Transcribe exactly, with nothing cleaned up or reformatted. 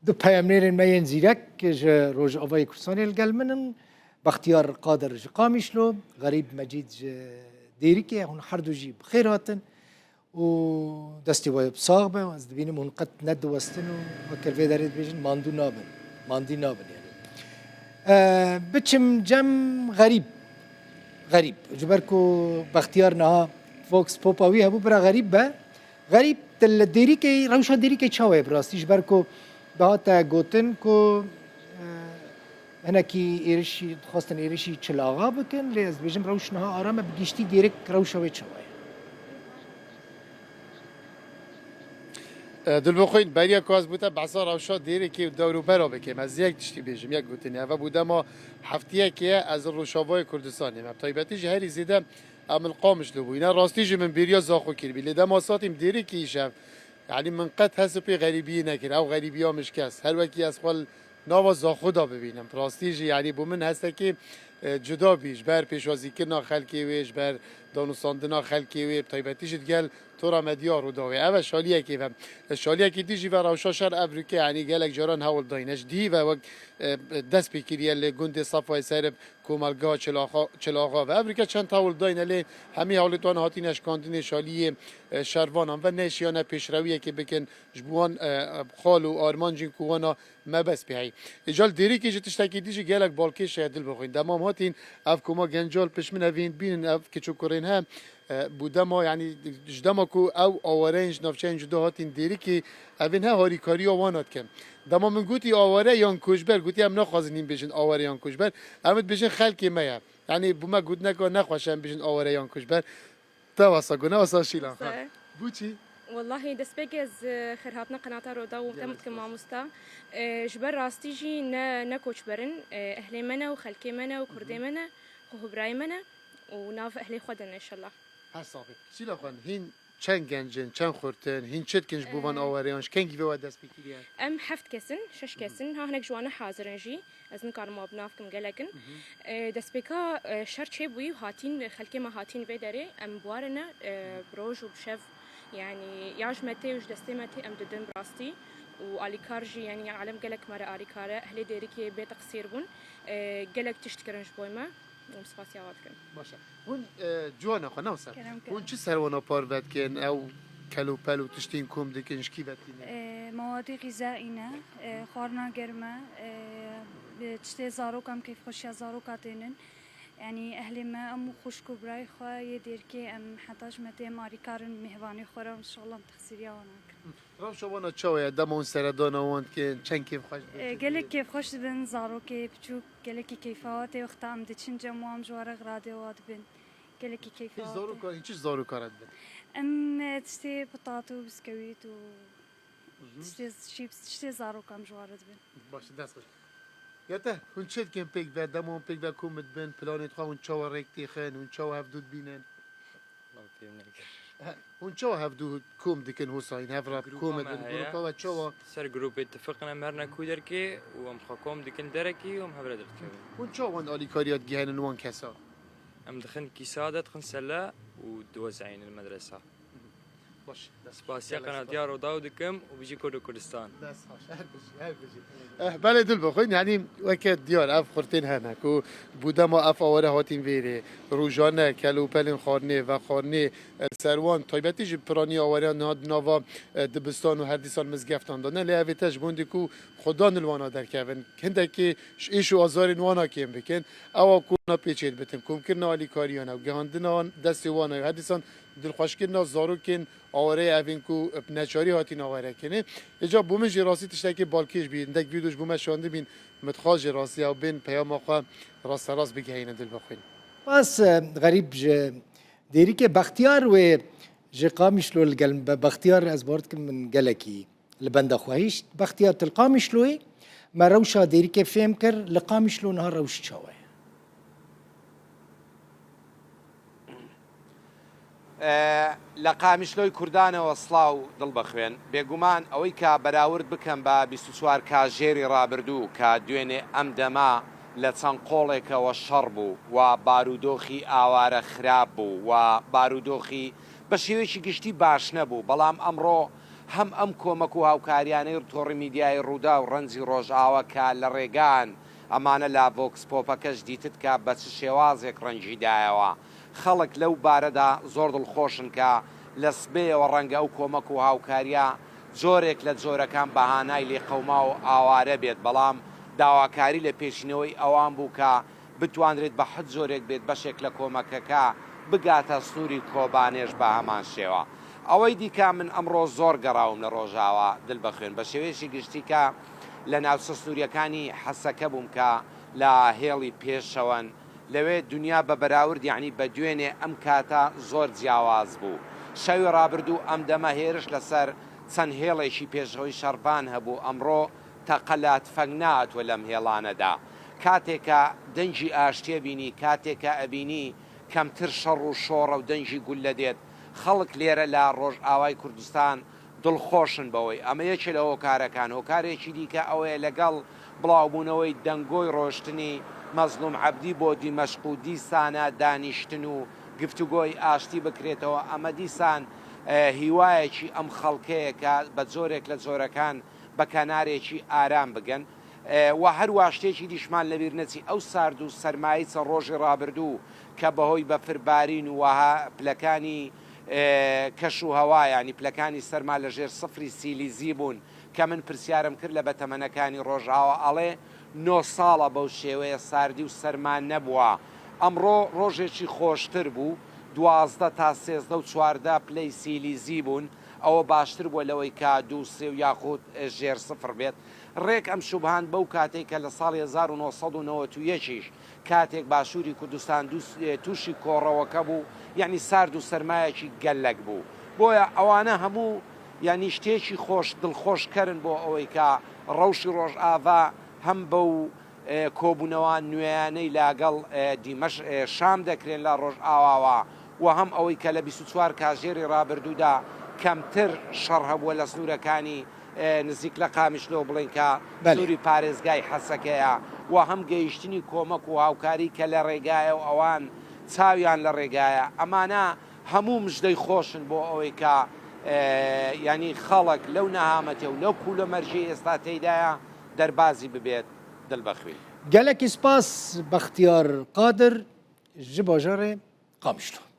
Du peyamnêrên me yên zîrek ji Rojavayê Kurdistanê li gel min in. Bextiyar Qadir ji Qamişlo, Xerîb Mecîd ji Dêrikê, hûn her du jî bi xêr hatin û destê we bi sax be. Ez dibînim hûn qet nediwestin û weke vê derê dibêjin, mandû nabin. Mandî nabin yani. E, biçim cem Xerîb. Xerîb. Ji ber ku Bextiyar niha Vox Popa wî hebû, bira Xerîb be. Xerîb, te li Dêrikê, rewşa Dêrikê çawa ye bi rastî? Ji ber ku dihate gotin ku, e, hinekî êrişî, dixwestin êrişî Çil Axa bikin, lê ez dibêjim rewş niha aram e, bi giştî Dêrik rewşa wê çawa ye? E, Dilbixwîn, beriya ku ez bo te behsa rewşa Dêrikê û dewrûbera bikim, ez yek tiştî bêjim, yek gotinê. Eve bû dema heftiyekê ye, ez li Rojavayê Kurdistanê me. Bi taybetî ji herî zêde em li Qamişlo bûyne. Rastî jî min bêriya Zaxo kiribî. Lê dema satîm Dêrikî îşev, yanî min qet hesipê xerîbiyê nekir. Ew xerîbiya min şikest. Her wekî ez xwe li nava Zaxo de bibînim. Rastî jî, yanî bo min hestekê, e, cuda bî. Ji ber pêşwazîkirina xelkê wê, ji ber danûstandina xelkê wê, bi taybetî jî digel tora me diyar û dawê. Ev e şaliyekê ve. E, şaliyekî dî jî ve rewşa şer evrûke, yanî gelek caran hewl dayne. Ji dî ve wek, e, dest pê kiriye li gundê Sefayê Serib, komelgeha Çil Axa, Çil Axa ve. Evrûke çend hewl dayne, lê hemî hewlê wan hatine şikandinê şaliyê, e, şervanan ve neşiyane pêşrewiyekê bikin ji bo wan, e, xal û armancên ku wana mebest pê heyî. Îcal Dêrikê jî tiştekî dî jî gelek balkêş heye Dilbixwîn. Dema em hatîn ev koma gencal pişt min evîn bînin ev kiç û kurên he, e, bû dema, yanî ji dema ku ew awareyên ji navçeyên cuda hatîn Dêrikê, evên he harîkariya wana dikin. Dema min gotî aware yan koçber, gotî em naxwazin hîn bêjin aware yan koçber. Em dibêjin xelkê me ye. Yanî bo me gotineka nexweş e em bêjin aware yan koçber. Te wesa got, ne wesa Şîlan xan. Wesa. Bo çi? Wellahî destpêkê ez, e, xêrhatina qenata Roda û te min dikim mamosta. E, ji ber rastî jî ne, ne koçber in, e, ehlê me ne û xelkê me ne û kurdê me ne, xwe birayê me ne û nav ehlê xwe de ne înşellah. Her saxî. Şîlan xan, hîn çend genc in, çend xurt in, hîn çi dikin ji bo van awareyan, ji kengî ve we dest pê kiriye? Em heft kes in, şeş kes in, ha hinek ji wan ne hazir in jî. Ez nikarim wan bi nav kim, gelek in. E, destpêka, e, şer çêbûyî û hatîn, xelkê me hatîn vê derê, em bi warê ne, e, bi roj û bi şev, yanî ya ji me tê û ji destê me tê em didin bi rastî. Û alîkar jî, yanî alem gelek me re alîkar e, ehlê Dêrikê bê teqsîr bûn. E, gelek tişt kirin ji bo me. Em spasiya wan dikin. Baş e. Hûn, e, ciwana xwe, ne wisa? Kerem, kerem. Hûn çi serwana parve dikin? Ew kel û pel û tiştên kom dikin, ji kî ve tînin? E, mewadi xîzayî ne, e, xwarina germ e, e, bi tiştê zarokan, kêfxweşiya zaroka tênin. Yanî ehlê me em û xwişk û birayê xwe yê Dêrikê em heta ji me tê em alîkar in mêhvanê xwe re, înşallah em texsîriya wan nakin. Rewşa wana çawa ye? Dema hûn seredana wan dikin, çend kêfxweş dibin? E, gelek kêfxweş dibin, zarokê biçûk gelekî keyfa wan tê, wexta em diçin cem wan, em ji wan re xiradê wan dibin. Gelekî keyfa wan tê. Hîn zaroka, hîn çi zaroka re dibin? Em, e, tiştê pitat û biskewît û tiştê şîps, tiştê zaroka em ji wan re dibin. Baş e, dest xweş. Ya te, hûn çi dikin pêk ve, dema hûn pêk ve kom dibin, planê xwe hûn çawa rêk têxin, hûn çawa hevdû dibînin? Wala fêm nekir. He, hûn çawa hevdû kom dikin Husayîn? Hev re kom dibin, grupa we çawa? Ser grûpê tifiqin em herine ku derkê û em xwe kom dikin derekî û em hev re derdikevin. Hûn çawa wan alîkariya digihenin wan kesa? Em dixin kîsa de, dixin sele û diwezeyînin medresa. Baş. Spasiya qenatiya Rodaw dikim û bijî Kurd û Kurdistan. Dest xweş, her bijî, her bijî. Eh, belê Dilbixwîn, yanî weke diyar ev xurtên hene ku bo dema ev aware hatîn vêrê, rojane kel û pelên xwarinê, vexwarinê, eh, li ser wan, taybetî jî piraniya awareyan niha di nava, eh, dibistan û her dîsan mizgeftan de ne, lê evê te ji bo hindê ku xwedan li wana derkevin, hindekê ji êş û azarên wana kêm bikin, ewa ku wana pê çêdibitin, komkirina alîkariyan e û gihandina wan destê wan e, her dîsan dilxweşkirina zarokên awareyê evên ku bi neçarî hatîn awarekirinê. Îca bo min jî rastî tiştekî balkêş bî. Hindek vîdeo ji bo me şandibîn, min dixwest jî rastî ew bên peyama xwe rasterast bigihînin Dilbixwîn. Spas, e, Xerîb ji Dêrikê, Bextiyar wê ji Qamişlo li gel min be. Bextiyar, ez bawer dikim min gelekî li benda xwe hişt. Bextiyar, tu li Qamişloyê, me rewşa Dêrikê fêm kir, li Qamişlo niha rewş çawa ye? E, لە قامیشلۆی کوردانەوە سڵاو دڵبەخوێن. بێگومان ئەوەی کە بەراورد بکەم بە بیست و چوار کاژێری ڕابردوو کە دوێنێ ئەم دەما لە چەند قۆڵێکەوە شەڕ بوو و بارودۆخی ئاوارە خراپ بوو و بارودۆخی بە شێوەیەکی گشتی باش نەبوو، بەڵام ئەمڕۆ هەم ئەم کۆمەک و هاوکاریانەی تۆڕی میدیای ڕووداو ڕەنجی ڕۆژئاوا کە لە ڕێگان ئەمانە لا ڤۆکس پۆپەکەش دیتت کە بە چ شێوازێک ڕەنجی دایەوە. خەڵک لەو بارەدا زۆر دڵخۆشن کە لە سبەیەوە ڕەنگە ئەو کۆمەک و هاوکاریە جۆرێک لە جۆرەکان بەهانای لێقەوما و ئاوارە بێت، بەڵام داواکاری لە پێشینەوەی ئەوان بوو کە بتوانرێت بە حەد جۆرێک بێت بەشێک لە کۆمەکەکە بگاتە سنووری کۆبانێش بە هەمان شێوە. ئەوەی دیکە من ئەمڕۆ زۆر گەڕاوم لە ڕۆژاوا دڵ بەخوێن بە شێوەیەکی گشتی کە لە ناوچە سنووریەکانی حەسەکە بووم کە لە هێڵی پێشەوەن لەوێ دنیا بە بەراورد یعنی بە دوێنێ ئەم کاتە زۆر جیاواز بوو. شەوی ڕابردوو ئەم دەمە هێرش لەسەر چەند هێڵێکی پێشەوەی شەڕڤان هەبوو، ئەمڕۆ تەقە لە تفەنگ ناتوە لەم هێڵانەدا. کاتێکە دەنگی ئاشتیە بینی، کاتێکە ئەبینی کەمتر شەڕ و شۆڕە و دەنگی گوللە دێت. خەڵک لێرە لە ڕۆژئاوای کوردستان دڵخۆشن بەوەی ئەمە یەکێ لە هۆکارەکان. هۆکارێکی دیکە ئەوەیە لەگەڵ بڵاوبوونەوەی دەنگۆی ڕۆشتنی مەزلوم عەبدی بۆ دیمەشق و دیسانە دانیشتن و گفتوگۆی ئاشتی بکرێتەوە. ئەمە دیسان هیوایەکی ئەم خەڵکەیە کە بە جۆرێک لە جۆرەکان بە کەنارێکی ئارام بگەن. و هەروە شتێکی دیشمان لەبیر نەچی ئەو سارد و سەرمایی چەند ڕۆژی ڕابردوو کە بەهۆی بەفربارین و وەها پلەکانی کەش و هەوا یانی پلەکانی سەرما لە ژێر سفری سیلیزی بوون کە من پرسیارم کرد لە بەتەمەنەکانی ڕۆژاوا ئەڵێ نۆ ساڵە بەو شێوەیە ساردی و سەرمان نەبووە. ئەمڕۆ ڕۆژێکی خۆشتر بوو، دوازدە تا سێزدە و چواردە پلەی سیلیزی بوون. ئەوە باشتر بووە لەوەی کە دوو سێ و یاخود ژێر سفر بێت. ڕێک ئەم شوبهان بەو کاتێک کە لە ساڵی هەزار و نۆ سەد و نەوەد و یەکیش کاتێک باشووری کوردستان تووشی کۆڕەوەکە بوو، یعنی سارد و سەرمایەکی گەلەک بوو. بۆیە ئەوانە هەموو یعنی شتێکی خۆش دڵخۆشکەرن بۆ ئەوەی کە ڕەوشی ڕۆژئاڤا هەم بەو کۆبوونەوە نوێیانەی لاگەڵ دیمەش شام دەکرێن لە ڕۆژئاواوە و هەم ئەوەی کە لە بیست و چوار کاژێری ڕابردوودا کەمتر شەڕ هەبووە لە سنوورەکانی نزیک لە قامیشلۆ بڵێن کە سنووری پارێزگای حەسەکەیە و هەم گەیشتنی کۆمەک و هاوکاری کە لە ڕێگایە و ئەوان چاویان لە ڕێگایە. ئەمانە هەموو مژدەی خۆشن بۆ ئەوەی کە ینی خەڵک لەو نەهامەتێ و لەو کوولە مەرجەی ئێستا تێیدایە دەربازی ببێت دڵ بەخوێن. Gelekî spas Bextiyar Qadir ji bajarê Qamişlo.